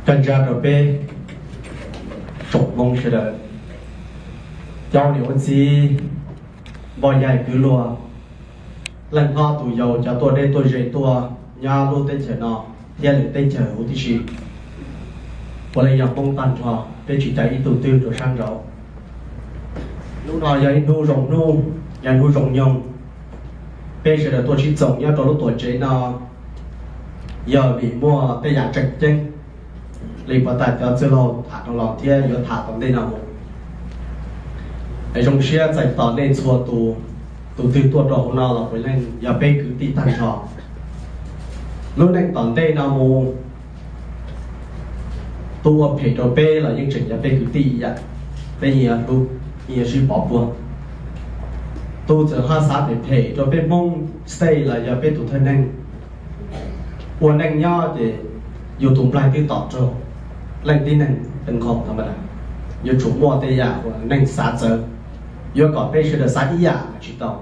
Tag nrho rau peb tsoom Hmoob sawv daws, cov niam ua txiv, npoj yaig kwv luag, leej hlob tus yau, cov tuaj deb tuaj ze tuaj nyob lub teb chaws no thiab lwm teb chaws huv tib si, puav leej yog Hmoob tag nrho, peb tsis cais ib tug twg rau sab nraud. Hnub no yog ib hnub zoo hnub, yog hnub zoo nyoog. Peb sawv daws tuaj sib txoos nyob rau lub tuam tsev no yog vim muaj tej yam tseem ceeb li puav tas cov txwj laug tham rau los thiab yuav tham tom ntej no mus. Zoo siab txais tos nej txhua tus, tus twg tuaj rau hauv no los puav leej yog peb kwv tij tag nrho. Lub neej tom ntej no mus, tus ua phem rau peb los yeej tseem yog peb kwv tij ib yam, peb yeej yuav hlub, yeej yuav sib pov puag. Tus txawm ho xav phem phem rau peb Hmoob state los yog peb tus thawj neeg. Ua neej nyob ces yus tus nplaig twb tom raug, leej tib neeg tee nqhoos tha ma da, yuav tsum muaj tej yam uas neeg xav txawv, yuav kom peb sawv daws xav ib yam mas tsis tau.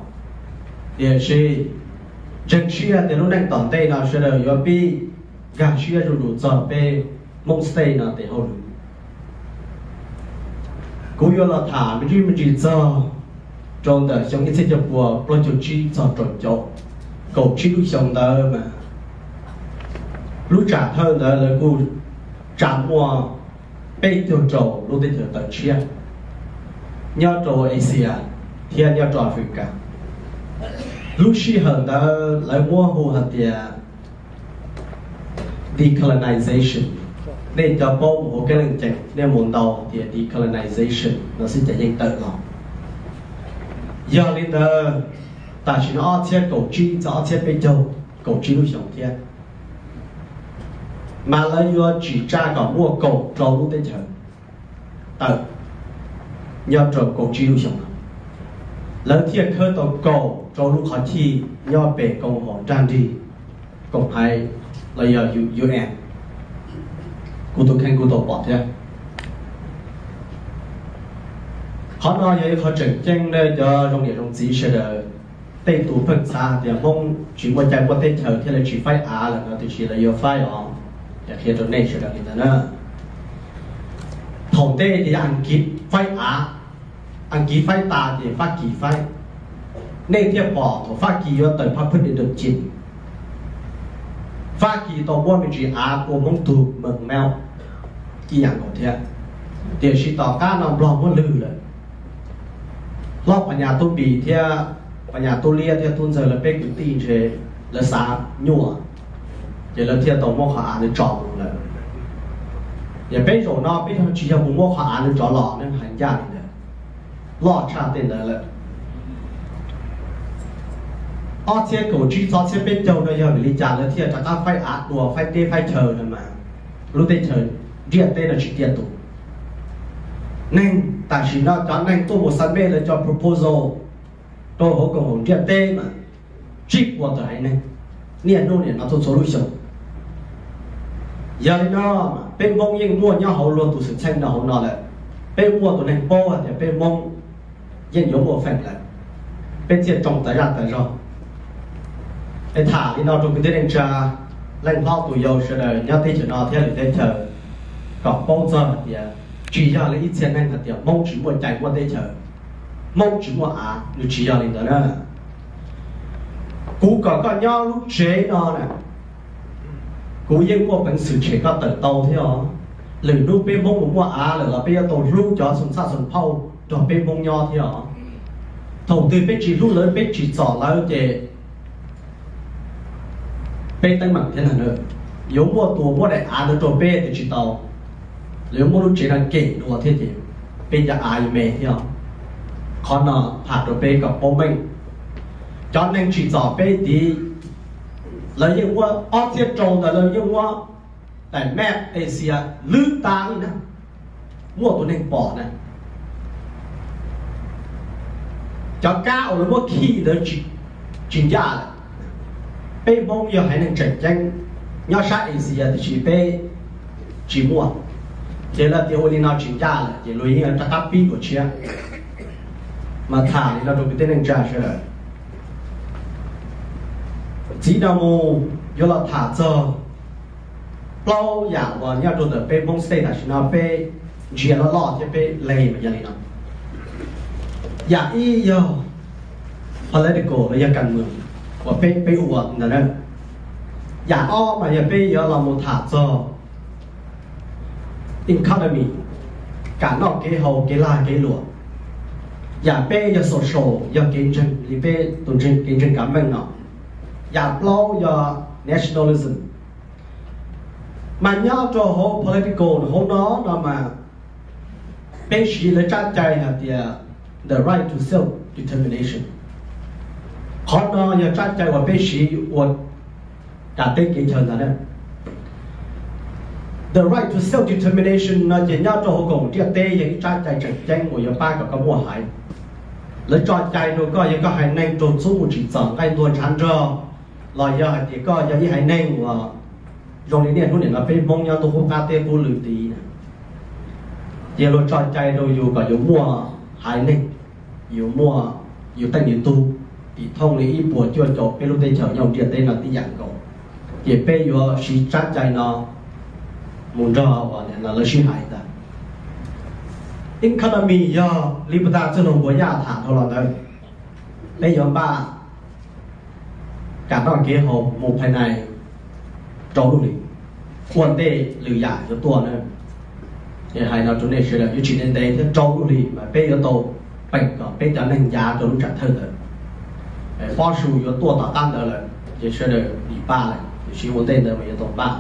Tiam sis ntseeg siab tias lub neej tom ntej no sawv daws yuav pib nkag siab zuj zus txog peb Hmoob state no tes hauj lwm. Kuv yuav los tham me ntsis me ntsis txog rau ntawm xyoo ib txhiab cuaj puas plaub caug tsib txog rau caum, kaum tsib lub xyoo ntawd mas lub tsam thawj ntawd lawv kuj tsa muaj peb caug rau lub teb chaws tawm tshiab nyob rau Asia thiab nyob rau Africa. Lub sij hawm ntawd lawv muab hu hais tias decolonization. Nej cov paub mus hauv kev leej ceem nej mus ntaus tias decolonization no xwb ces yeej tawm los. Yog li ntawd, tam sim no ob txhiab kaum tsib txog ob txhiab peb caug, kaum tsib lub xyoo thiab, mas lawv yuav tsim tsa kom muaj kaum rau lub teb chaws tawm nyob rau kaum tsib lub xyoo no. Lawv thiaj khawb tau kaum rau lub qhov chij nyob pem koom haum nrag nrig koom haum los yog UN. Kuv tus kheej kuv tau pom thiab. Qhov no yog ib qhov tseem ceeb rau cov zoo niam zoo txiv sawv daws. Tej tus pheej xav tias Hmoob tsis muaj cai muaj teb chaws thiaj li tsis faib av lawm no, tiam sis lawv yuav faib os. Qhia rau nej sawv daws li ntawd na. Thaum ntej ces yog Askiv faib av, Askiv faib tas ces Fab Kis faib. Nej thiaj pom thaum Fab Kis yuav tawm phab phuj di dum cim, Fab Kis tau muab me ntsis av ua Hmoob tug mees meej ib yam nkaus thiab. Tiam sis tom qab no Nplog muab lwg lawm. Hlob Phas Nyas Tub Npis thiab Phas Nyas Tub Liab thiab Tub Ntxawg lawv peb kwv tij ntshe lawv xav nyuaj, ces lawv thiaj tau muab qhov av ntawd tso mus lawm. Yog peb zaum no peb tsis yog mus muab qhov av ntawd tso los ne, hais ncaj li ntawd, loj tshaj tej ntawd lawm. Ob txhiab kaum tsib txog ob txhiab peb caug no yog vim li cas lawv thiaj rov qab faib av dua, faib teb faib chaw no mas lub teb chaws ntiaj teb no tsis tiaj tus. Neeg tam sim no cov neeg tuaj mus submit lawv cov proposal rau hauv koom haum ntiaj teb mas tsib puas tawm haiv neeg niaj hnub nim no tuaj txhua lub xyoo. Yog li no, peb Hmoob yeej muaj nyob hauv luag tus xwm txheej no hauv no lawm. Peb muaj tus neeg paub hais tias peb Hmoob yeej yuav muaj feem lawm, peb thiaj tsoo tas zaj tas zog. Es tham li no rau kwv tij neej tsa, leej hlob tus yau sawv daws nyob teb chaws no thiab lwm teb chaws kom paub txog hais tias tsis yog li ib txhia neeg hais tias Hmoob tsis muaj cai muaj teb chaws, Hmoob tsis muaj av, nws tsis yog li ntawd na. Kuv kom koj nyob lub tsev no na, kuv yeej muaj peev xwm tshem koj tawm tau thiab os. Lwm hnub peb Hmoob mus muaj av lawm los peb yuav tau hlub cov xoo txhaj xoo phauj nrog peb Hmoob nyob thiab os. Thaum twg peb tsis hlub lawv, peb tsis txom lawv ces peb teeb meem thiab na. Yuav muaj tus muab daim av ntawd rau peb ces tsis tau, lawv yuav muab lub tsev no kem dua thiab ces peb cov av yuav me thiab os. Qhov no tham rau peb kom paub meej. Cov neeg tsim txom peb tid, lawv yeej muab ob txhiab rau ntawd, lawv yeej muab daim map Asia lwb tag li na, muaj tus neeg pom na. Cov kab uas lawv muab khij ntawd tsis ncaj lawm. Peb Hmoob yog haiv neeg tseem ceeb nyob sab Asia tiam sis peb tsis muaj, ces lawv tias ua li no tsis ncaj lawm ces luag yeej rov qab pib dua tshiab. Mas tham li no rau kwv tij neej tsa sawv daws. Txiv no mus yuav los tham txog plaub yam uas nyob rau ntawm peb Hmoob state tam sim no peb ntsia loj loj thiab peb leg mas yog li no. Yam ib yog political los yog kas mwam uas peb peb ua ntawd na. Yam ob mas yog peb yuav los mus tham txog economy, kam noj kev haus kev lag kev luam. Yam peb yog social, yog kev ntseeg li peb tus ntseeg kev ntseeg kav meej no. Yam plaub yog nationalism. Mas nyob rau hauv political hauv no no mas peb siv lawv tsab cai hais tias the right to self determination. Qhov no yog tsab cai uas peb siv ua kam teb kev chaw ntag na. The right to self determination no ces nyob rau hauv koom ntiaj teb yog ib tsab cai tseem ceeb uas yuav pab kom koj muaj haiv. Lawv tso cai rau koj yog koj haiv neeg raug txub mus tsim txom nqaij ntuag ntshav nrog, los yog hais tias koj yog ib haiv neeg uas zoo li niaj hnub nim no peb Hmoob nyob ntuj qub qab teb qub lwm tid na, ces luag tso cai rau yus kom yus muaj haiv neeg, yus muaj yus teej yus tug, tim thooj li ib puas cuaj caum peb lub teb chaws nyob ntiaj teb no tib yam nkaus. Ces peb yuav siv tsab cai no mus nrog lawv sib hais ntag. Economy yog li puag ta txwj laug Npuas Yaj tham dhau los ntawd, peb yuav npaj kam noj kev haus mus phais nais rau lub hlis, ua ntej lwm yam yuav tuaj na. Hais no rau nej sawv daws yuav tsis ntev ntev thiab rau lub hlis mas peb yuav tau peem kom peb cov neeg ncav rau lub tsam thawj ntawd. Pob su yuav tuaj tom qab ntawd lawm ces sawv daws dim paj lawm, tiam sis ua ntej ntawd mas yuav tau npaj.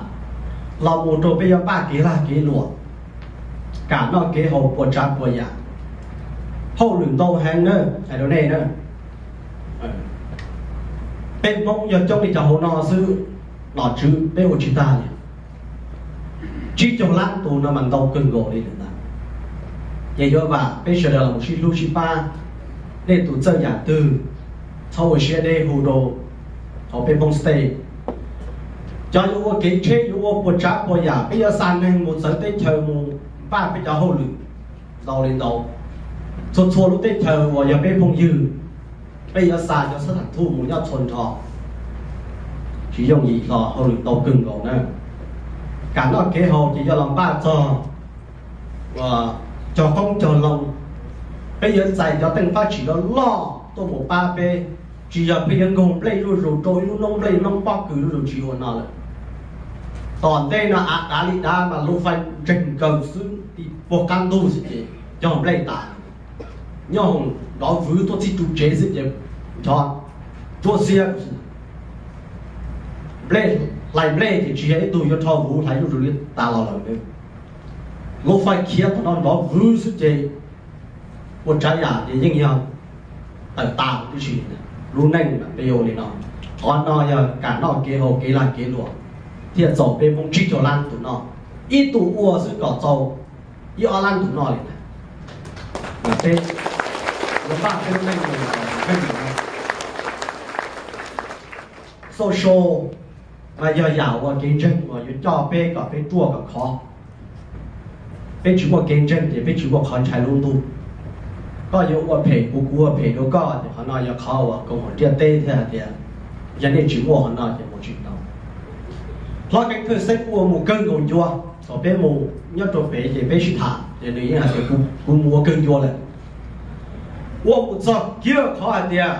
Los mus rau peb yuav npaj kev lag kev luam, kam noj kev haus puas tsav puas yam. Hauj lwm ntau heev na, hais rau nej na. Peb Hmoob yog coob li cov hauv no xwb, nom tswv peb ua tsis tag li. Tsib caug lab tus no mas ntau kawg nkaus li lawm ntag. Ces yuav vam peb sawv daws los sib hlub sib pab, nej tus txawj yam twg txhob ua siab deb hu rau hauv peb Hmoob state. Cov yuav ua kev tsheb yuav ua puas tsav puas yam, peb yuav xa neeg mus txawv teb chaws mus npaj peb cov hauj lwm ntau li ntau. Txhua txhua lub teb chaws uas yog peb phooj ywg, peb yuav xa cov xab tham thuj mus nyob txhua nrho. Tsis yooj yim hlo, hauj lwm ntau kawg nkaus na. Kam noj kev haus ces yog los npaj txog cog qoob cog loo. Peb yuav txais cov teej fab tsim loj loj tuaj mus pab peb, tsis yog peb yuav nkaug nplej zuj zus rau ib lub noob nplej noob pob kws zuj zus, tsis ua no lawm. Tom ntej no av dav li dav mas lub fais ntseeg nkaws xwb, puag qab ntug xwb ces cog nplej tas. Nyob hoom nrov vwv tuaj txij ru tsev xwb ces ncho tsuab xiab. Nplej, hlais nplej ces tsis yog ib tug yuav rho vuv hlais zuj zus li tas los lawm. Lub fais khiav tom no nrov vwv xwb ces ua tsav yam ces yeej yog tawm tas tib si. Lub neej peb yuav ua li no. Qhov no yog kam noj kev haus kev lag kev luam thiaj txaus peb Hmoob tsib caug lab tus noj. Ib tug ua xwb kom txaus ib ob lab tus noj li ntag. Peb yuav npaj peb lub neej mus kom kheej mus. Social mas yog yam uas kev ntseeg uas yuav coj peb kom peb ruaj kom khov. Peb tsis muaj kev ntseeg ces peb tsis muaj qhov ntshai lub ntuj. Koj yuav ua phem kuv, kuv ua phem rau koj ces qhov no yog qhov uas koom haum ntiaj teb thiaj hais tias yog nej tsis muaj qhov no ces mus tsis tau. Hlob Keeb Thawj Xeeb ua mus kawg nkaus ncua, thaum peb mus nyob rau pem ces peb sib tham ces nws yeej hais tias kuv mus ua kawg ncua lawm. Ua mus txog kiag qhov hais tias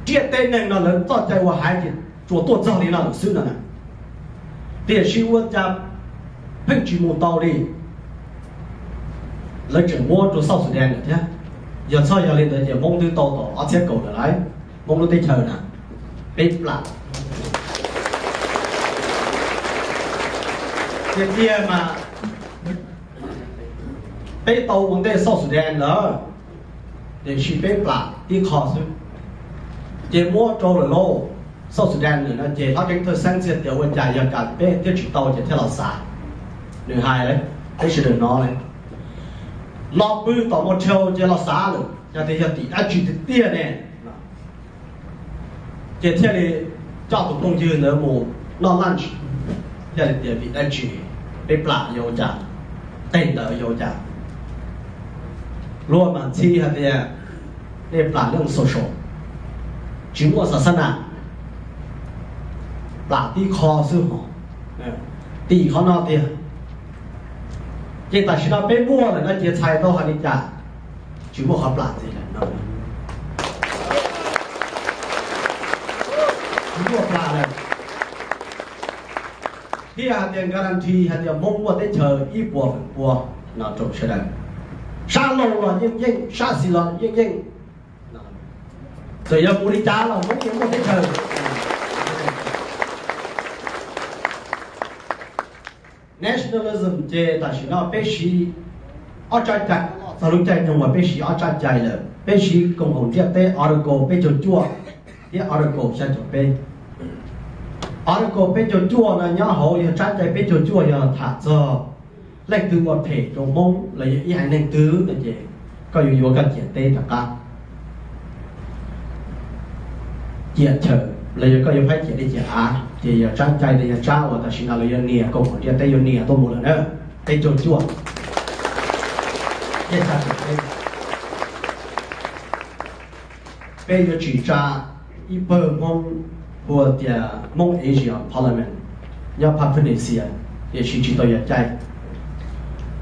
ntiaj teb neeg no lawv txoj cai ua haiv ces tsuas tuaj txog li no lawm xwb no na. Tiam sis ua cas pheej tsis mus tau li, lawv tseem muab rau South Sudan lawm thiab. Yog txhob yog li ntawd ces Hmoob twb tau tom ob txhiab kaum lawm lauj, Hmoob lub teb chaws na, peb plam. Tiag tiag mas peb tau ua ntej South Sudan lawm, tiam sis peb plam tib qho xwb. Ces muab rau lawm lauj, South Sudan lawm no ces Hlob Keeb Thawj Xeeb txia tias ua cas yog kam peb thiab tsis tau ces thiaj los xav. Nws hais lawm, peb sawv daws hnov lawm. Los pw tom motel ces los xav lawm, yog tias yog tim dab tsi tiag tiag ne. Ces thiaj li coj tus phooj ywg ntawd mus noj lunch, thiaj li tias vim dab tsi peb plam yuav ua cas, tej ntawd yuav ua cas. Luag mam ntxhi hais tias nej plam leej social, tsis muaj xas xab nas, plam tib qho xwb hos. Tim qhov no tiag. Ces tam sim no peb muaj lawm no ces txhais tau hais li cas? Tsis muaj qhov plam ntxiv lawm no. Tsis muaj plam lawm. Thiab hais tias guarantee hais tias Hmoob muaj teb chaws ib puas feem pua no rau sawv daws. Sab laug los yeej yeej, sab xis los yeej yeej. Txawm yog mus li cas los Hmoob yeej muaj teb chaws. Nationalism ces tam sim no peb siv ob tsab cai, txog lub caij nyoog uas peb siv ob tsab cai lawm. Peb siv koom haum ntiaj teb Article peb caug cuaj thiab Article xya caum peb. Article peb caug cuaj no nyob hauv yog tsab cai peb caug cuaj yog tham txog leej twg ua phem rau Hmoob los yog ib haiv neeg twg no ces koj yuav yuav koj ciam teb rov qab, ciam chaw, los yog koj yuav faib ciam teb ciam av. Ces yog tsab cai no yog tsab uas tam sim no lawv yuav nias, koom haum ntiaj teb yuav nias tuaj mus lawm na. Peb caug cuaj, peb yuav tsim tsa ib pawg Hmoob hu tias Hmoob Asia Parliament nyob Papua New Zealand, tiam sis tsis tau yog caij.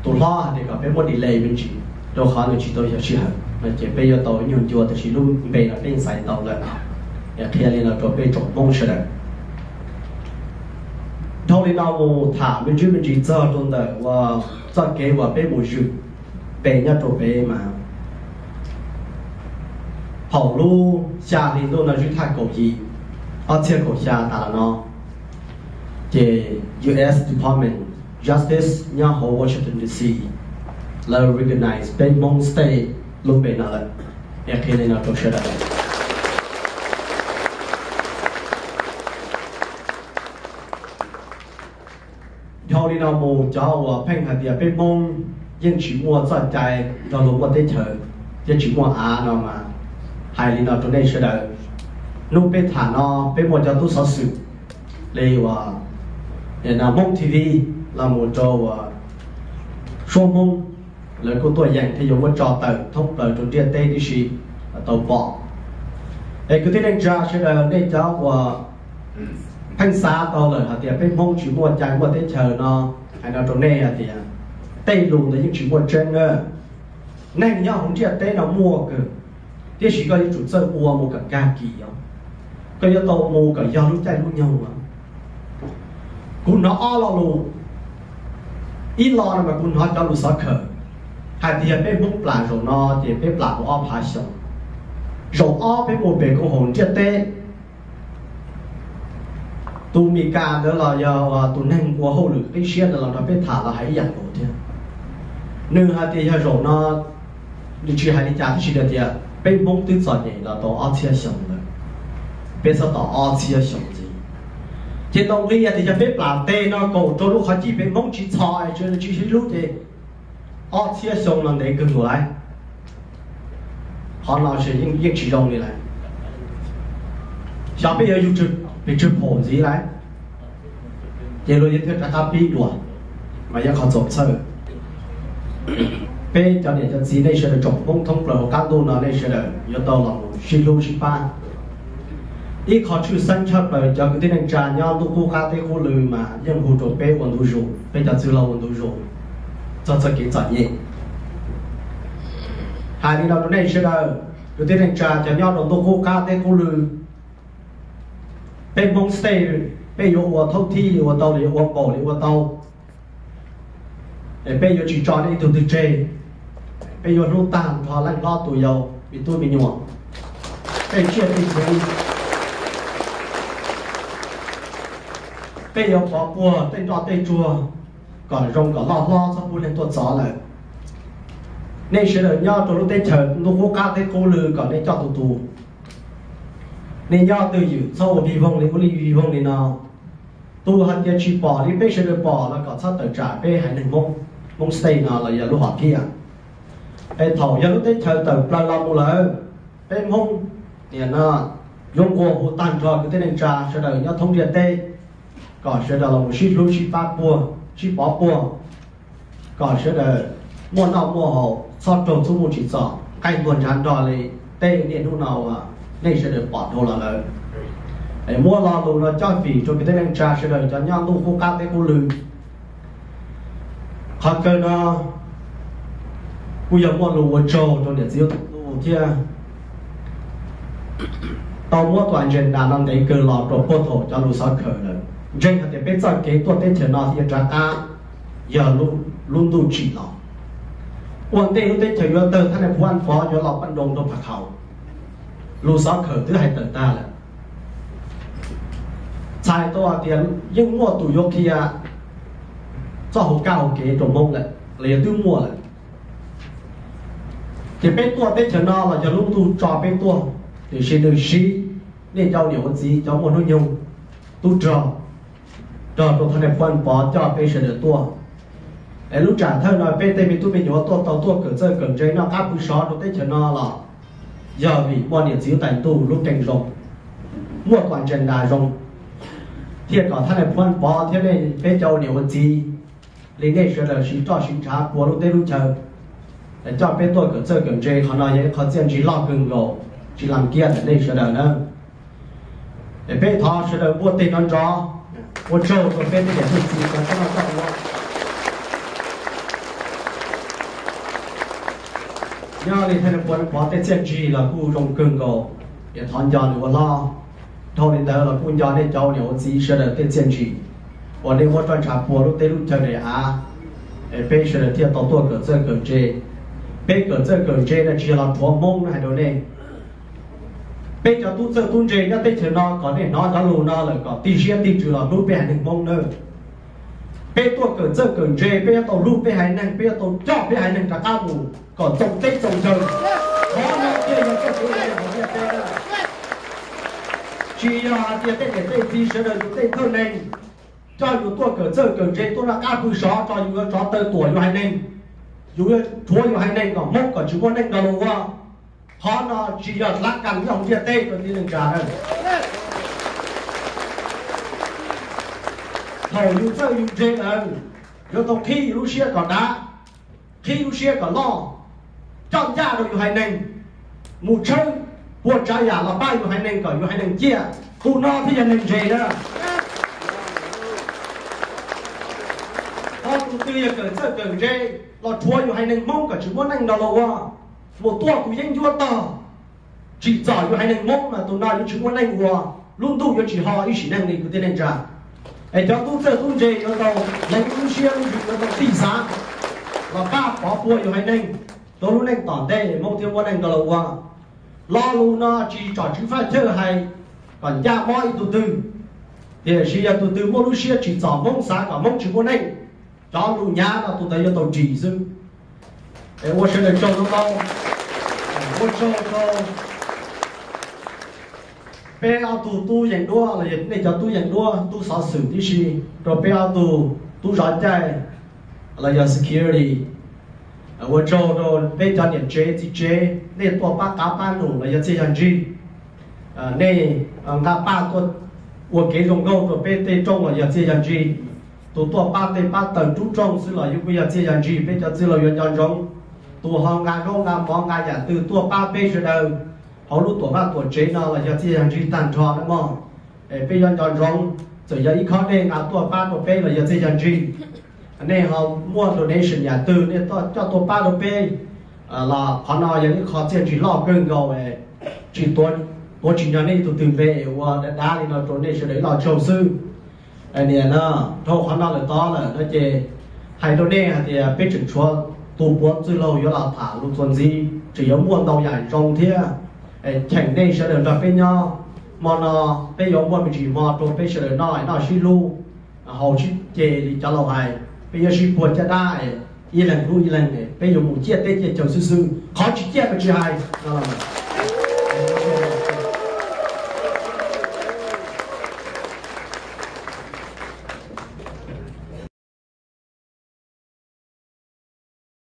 Tus hlob hais tias kom peb muab delay me ntsis, rau qhov nws tsis tau yog sij hawm no ces peb yuav tau nyuag ncua, tiam sis lub npe no peb yeej xaiv tau lawm. Es qhia li no rau peb tsoom Hmoob sawv daws. Dhau li no mus tham me ntsis me ntsis txog rau ntawm uas txoj kev uas peb mus zwm npe nyob rau pem mas thaum lub xya hli ntuj no, ib thaj kaum yim, ob txhiab kaum xya tas los no, ces U S Department Justice nyob hauv Washington D C lawv recognize peb Hmoob State lub npe no lawm. Es qhia li no rau sawv daws. Dhau li no mus cov uas pheej hais tias peb Hmoob yeej tsis muaj txoj cai nrog luag muaj teb chaws thiab tsis muaj av no mas, hais li no rau nej sawv daws. Hnub peb tham no peb muaj cov tub xov xwm li uas Hmoob T V los mus rau uas Suab Hmoob, lawv kuj tuaj yeem thiab yuav muab tso tawm thoob plaws rau ntiaj teb tib si tau pom. Es kwv tij neej tsa sawv daws, nej cov uas pheej xav tau lawm hais tias peb Hmoob tsis muaj cai muaj teb chaws no, hais no rau nej hais tias tej lus ntawd yeej tsis muaj tseeb na. Neeg nyob hauv ntiaj teb no muaj kawg, tiam sis koj yuav tsum txawj ua mus kom kag kis os. Koj yuav tau mus kom yog lub caij lub nyoog os. Kuv hnov ob lo lus, ib lo no mas kuv hnov cov lus xov khawm hais tias peb Hmoob plam zaum no ces peb plam mus ob phav xyoo. Zaum ob peb mus pem koom haum ntiaj teb, tus Mis Kas ntawd los yog tus neeg ua hauj lwm qib siab ntawd los nrog peb tham los hais ib yam nkaus thiab. Nws hais tias yog zaum no, nws tsis hais li cas tab sis tias peb Hmoob twb txom nyem los tau ob txhiab xyoo lawm, peb txhob tos ob txhiab xyoo ntxiv. Ces tau nqi tias yog peb plam teg no kom rau lub qhov cij peb Hmoob tsis txhom es tsis sib hlub ces ob txhiab xyoo no ntev kawg nkaus lawm. Qhov no yeej tsis zoo li lawm. Xyov peb yuav yug pes tsawg phaum ntxiv lawm, ces luag yeej thiaj rov qab pib dua, mas yog qhov txaus txhawj. Peb cov niam cov txiv nej sawv daws tsoom Hmoob thoob plaws hauv qab ntuj no nej sawv daws yuav tau los sib hlub sib pab. Ib qho tshwj xeeb tshaj plaws cov kwv tij neej tsa nyob ntuj qub qab teb qub lw mas yeej hu rau peb ua ntu zus, peb cov txwj laug ua ntu zus txog txoj kev txom nyem. Hais li no rau nej sawv daws, kwv tij neej tsa cov nyob rau ntuj qub qab teb qub lw, peb Hmoob State, peb yuav ua thaub thib yuav ua tau los yuav ua npaum li ua tau, es peb yuav tsis tso nej ib tug twg tseg. Peb yuav hlub tag nrho leej hlob tus yau, me tub me nyuam, tej tsiaj tej txhu. Peb yuav pov puag tej nroj tej tsuag kom zoo kom loj hlob txhob pub leej tuaj txov lawm. Nej sawv daws nyob rau lub teb chaws ntuj qub qab teb qub lw kom nej coj tus tus. Nej nyob twj ywm txhob ua vij voog li ub li vij voog li no. Tus hais tias tsis pom li peb sawv daws pom los kom txhob tawm tsam peb haiv neeg Hmoob, Hmoob State no los yog lub hom phiaj. Es thaum yog lub teb chaws tawm plaws los mus lawm, peb Hmoob niam no yuav nqua hu tag nrho kwv tij neej tsa sawv daws nyob thoob ntiaj teb kom sawv daws los mus sib hlub sib pab puag, sib pov puag, kom sawv daws muaj noj muaj haus, txhob raug txuj muaj tsim txom nqaij ntuag ntshav nrog li tej niaj hnub no uas nej sawv daws pom dhau los lawm. Muab lo lus no coj fim rau kwv tij neej tsa sawv daws cov nyob ntuj qub qab teb qub lw. Qhov kawg no kuj yog muaj lus ua tsaug rau niam txiv huab tais ntuj thiab tau muab tus agenda no ntev kawg los rau puag thaum cov lus xov khaws lawm. Ntseeg hais tias peb txoj kev tuaj teb chaws no thiaj rov qab yog lub ntuj tsim los. Ua ntej lub teb chaws yuav tawg, thab nais phuv Vaj Pov yuav los paj nroo rau Phav Khaum, lus xov khaws twb hais tawm tag lawm. Txhais tau hais tias yeej muaj tus yuav qhia txoj hauv kaj hauv kev rau Hmoob lawm los yog twb muaj lawm. Ces peb tuaj teb chaws no los yog lub ntuj tso peb tuaj, tiam sis nws siv nej cov ua niam ua txiv cov muaj hnub nyoog tub rog, rog rau thab nais phuv Vaj Pov coj peb sawv daws tuaj. Es lub tsam thawj no peb tej me tub me nyuam tuaj tau tuaj kawm txawj kawm ntse noj qab pw sov rau teb chaws no los yog vim muaj niam txiv huab tais ntuj lub nkeeg zoo, muaj tus agenda zoo, thiaj kom thab nais phuv Vaj Pov thiab nej peb cov ua niam ua txiv li nej sawv daws siv roj siv ntshav puag lub teb lub chaw coj peb tuaj kawm txawj kawm ntse. Qhov no yog ib qho txiaj ntsig loj kawg nkaus, tsis lam kiag ntawm nej sawv daws na. Es peb thov sawv daws npuaj teg nrov nrov ua tsaug rau peb tej niam tej txiv cov txhob noj txoj hlua. Nyob li thab nais phuv Vaj Pov tej txiaj ntsig los kuj zoo kawg nkaus, es thov nco nws ua hlob. Dhau li ntawd los kuj nco nej cov ua niam ua txiv sawv daws tej txiaj ntsig uas nej muab roj ntshav puag lub teb lub chaw daim av, es peb sawv daws thiaj tau tuaj kawm txawj kawm ntse. Peb kawm txawj kawm ntse no tsis yog los rhuav Hmoob na, hais rau nej. Peb cov tub txawj tub ntse nyob teb chaws no kom nej hnov cov lus no lawm kom tig siab tig ntsws los hlub peb haiv neeg Hmoob nawb. Peb tuaj kawm txawj kawm ntse, peb yuav tau hlub peb haiv neeg, peb yuav tau coj peb haiv neeg rov qab mus kom txoos teb txoos chaw. Qhov no thiaj yog txoj kev ua neej hauv ntiaj teb na. Tsis yog hais tias tej niam tej txiv sawv daws yus tej thawj neeg coj yus tuaj kawm txawj kawm ntse tuaj noj qab pw sov tso yus yuav tsov taw tuam yus haiv neeg, yus yuav rhuav yus haiv neeg kom Hmoob kom tsis muaj neej nrog luag ua. Qhov no tsis yog dlav kas nyob hauv ntiaj teb rau tib neeg tsa na. Thaum yus txawj yus ntse lawm, yuav tau qhib yus lub siab kom dav, qhib lub siab kom loj, coj ncaj rau yus haiv neeg, mus tshawb puas tsav yam los pab yus haiv neeg kom yus haiv neeg ciaj. Tus no thiaj yog neeg ntse na. Ho tus twg yog kawm txawj kawm ntse los rhuav yus haiv neeg Hmoob kom tsis muaj neej nrog luag ua, mus tuaj tus yeeb ncuab tog, tsim txom yus haiv neeg Hmoob mas tus no yuav tsis muaj neej ua, lub ntuj yuav tsis ho ib sim neej li kwv tij neej tsa. Es cov tub txawj tub ntse yuav tau hloov lub siab lub ntsws, yuav tau tig xav los pab pov puag yus haiv neeg rau lub neej tom ntej Hmoob thiaj muaj neej nrog luag ua. Lo lus no tsis tsom tswv faj chawj hais kom ncaj mob ib tug twg, tiam sis yog tus twg muaj lub siab tsim txom Hmoob, xav kom Hmoob tsis muaj neej, cov lus nyav no tus ntawd yuav tau ris xwb. Es ua sawv daws tsaug ntau, ua tsaug rau peb ob tug tub yees duab los yog nej cov tub yees duab, tub xov xwm tib si, rau peb ob tug tub zov caij los yog security. Ua tsaug rau peb cov niam tsev txiv tsev, nej tuaj pab qav pab num los yog txiaj yog ntsig. Nej nqa paj tuaj ua kev zoo nkauj rau peb tej rooj los yog txiaj yog ntsig. Tus tuaj pab tej pab taws rub rooj xwb los yus kuj yog txiaj yog ntsig, peb cov txwj laug yuav nco ntsoov. Tus ho nqa zaub nqa mov nqa yam twg tuaj pab peb sawv daws hauv lub tuam vaj tuam tsev no los yog txiaj yog ntsig tag nrho nawb mog. Es peb yuav nco ntsoov, txawm yog ib khob dej nqa tuaj pab rau peb los yog txiaj yog ntsig. Nej ho muaj donation yam twg nej coj tuaj pab rau peb los qhov no yog ib qho txiaj ntsig loj kawg nkaus. Tsis tuav tsis yog nej tus twg npe ua dav dav li no rau nej sawv daws ib lo tsaug xwb. Niam no, dhau qhov no lawm tod lawm no ces hais rau nej hais tias peb tseem tshuav tus puav txwj laug yuav los tham lus txuas ntxiv, tseem yuav muaj ntau yam zoo thiab. Cheem nej sawv daws nrog peb nyob, hmo no peb yuav muaj me ntsis hmo rau peb sawv daws noj noj sib hlub, haus sib ce li cov laus hais, peb yuav sib puag caj dab, ib leeg hlub ib leeg, peb yuav mus ciaj teb ciaj chaw xwb xwb, qhov tsis ciaj mas tsis hais no.